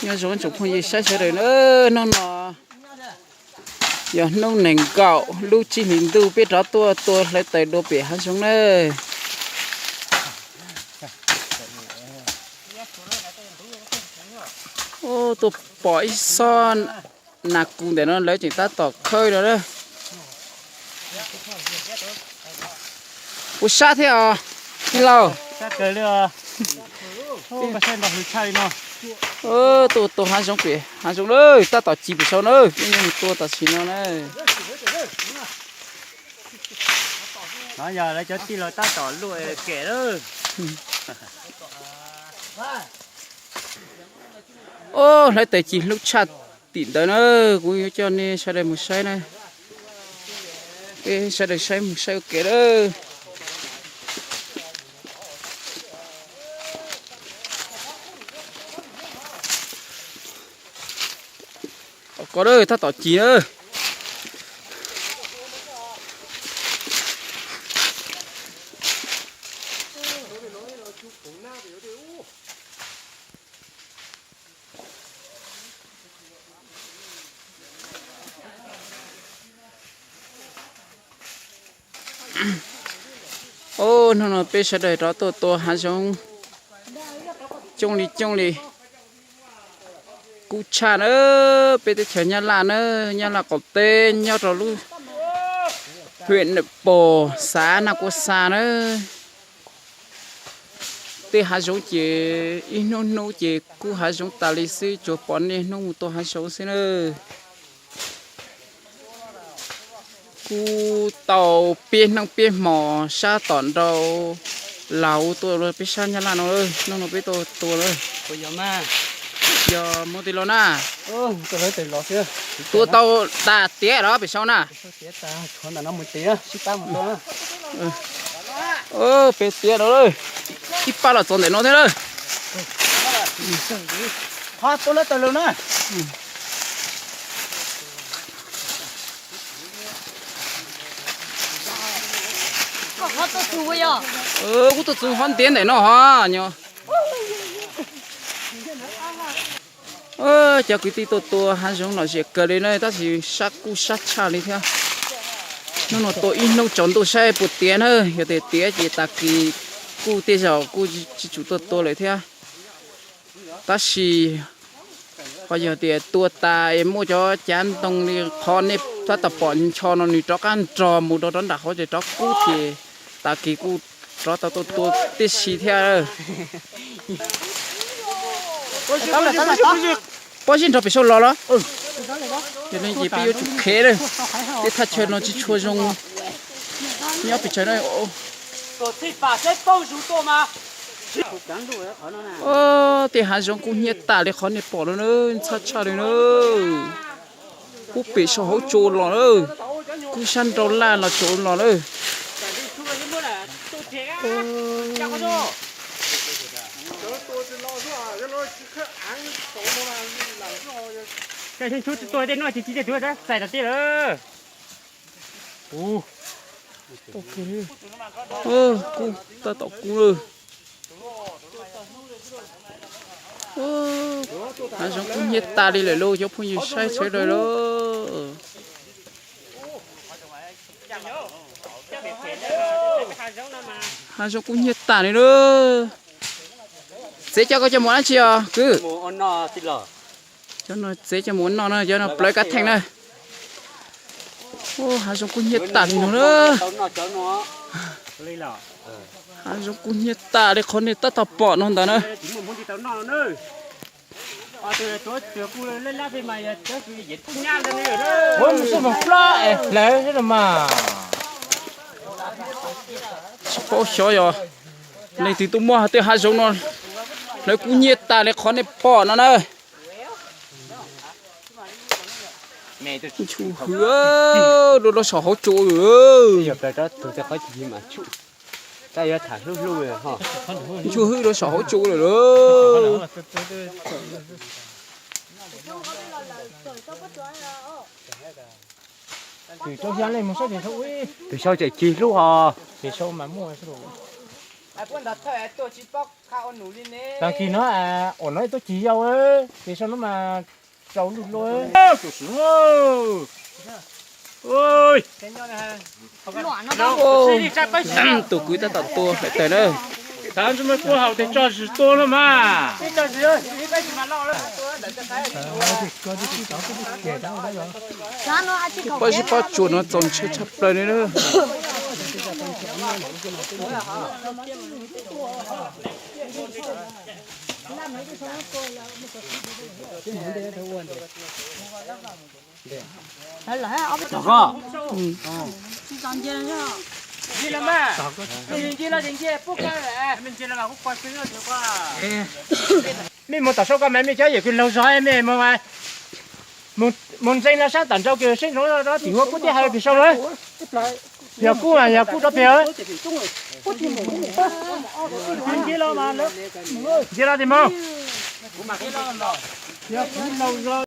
Nyob zoo tsoom phooj ywg saib sawv daws na, hnub no yog hnub nees nkaum lub tsib hlis ntuj peb rov tuaj tua hlawv taws dua pem hav zoov na. Tuaj pom ib xob nas kus ntawm no lawv tseem tab tom khawb no na. Puas sab thiab os tij laug? Tuaj tua hav zoov pem hav zoov na, tab tom ci pem saud na, peb yuav mus tua tam sim no na. No yog lawv cov tij laug tab tom luaj kem lawm. Hlawv taws ci hlub tshaj tim ntawd na, kuv yuav coj nej sawv daws mus saib na. Peb sawv daws saib mus saib ua ke lawm. Ko tab tom ci na. Hnub no peb sawv daws rov tuaj tua hav zoov coob li coob li, kub tshaj na. Peb teb chaws Nyab Laj na, Nyab Laj qaum teb nyob rau lub hwm Nam Pos xav Naj Kua Xa na. Tej hav zoov ces ib hnub hnub ces kub hav zoov tas li xwb, tsuas pom niaj hnub mus tua hav zoov xwb na. Kub tau peb hnub peb hmos sab tom nrau laus tuaj peb sab Nyab Laj no, hnub no peb tuaj tua lawm. Yog muab tij laug na, tua tau tas tiav los pem saud na? Pem tiav no, ib pab los txog ntawm no thiab lawm. Kuv tuaj txog hov ntiav ntawm no hos nyo. Cov kwv tij tuaj tua hav zoov lom zem kawg li na, tab sis sab kuj sab tshaj li thiab. Hnub no tua ib hnub tsaus ntuj saib puas tiav na, yog tias tiav ces tag kis kuj tej zaum kuj tsis tsum tuaj tua lawm thiab. Tab sis ho yog tias tua tas es muaj cov cav ntoo li qhov nej tab tom pom ncho no nws rov qab nrog mus rau rov nram hauv ces rov kub ces tag kis kuj rov tau tuaj tua tib si thiab. Pob zeb nrog pem saud los los? Yog li ces peb yuav tsum khev lawm, tej thaj chaw no tsis tshua zoo nyob pes tsawg na. Tej hav zoov kub hnyiab tas li qhov nej pom no na, ntxhab tshaj li na. Kub pem saum hauv tsu los na, kub sab nraud laj los tsaus los na. Kub tab tom kub lawm. Hav zoov kub hnyiab tas li lawm lauj cov phooj ywg saib sawv daws lauj. Hav zoov kub hnyiab tas li lauj. Txiv coj koj coj mus dab tsi os kwv? Cov no txiv coj mus ua noj na, cov no plawv kav theej na. Hav zoov kub hnyiab tas li no na. Hav zoov kub hnyiab tas li qhov nej tab tom pom no ntawd na. Tsis paub xyov yog leej twg tuaj muab tej hav zoov no hlawv kub hnyiab tas li qhov nej pom no na. Ntshuj hwb, lub lub saum hauv tsu lawm. Ntshuj hwb lub saum hauv tsu lawm lauj. Pem saud tseem cig hlub hos. Tag kis no uas no tuaj cig yau, ces sau no mas tsaus ntuj lawm. Tus kwv tab tom tua fais tawg na. Thav ntsuj me kua haus tes tso zis tua no mas. Pob zeb pob tsuas no txaus ntshai tshaj plaws li na. Mej mus tom saum ko mas mej cov yawm kws laug zog mej mus ntseeg no saab tom nrau kws seb nrov tim huab kub teb hawv pem sau lawm. Yog kub mas yog kub rov peg. Nce los tes mus. Yog kub laug zog.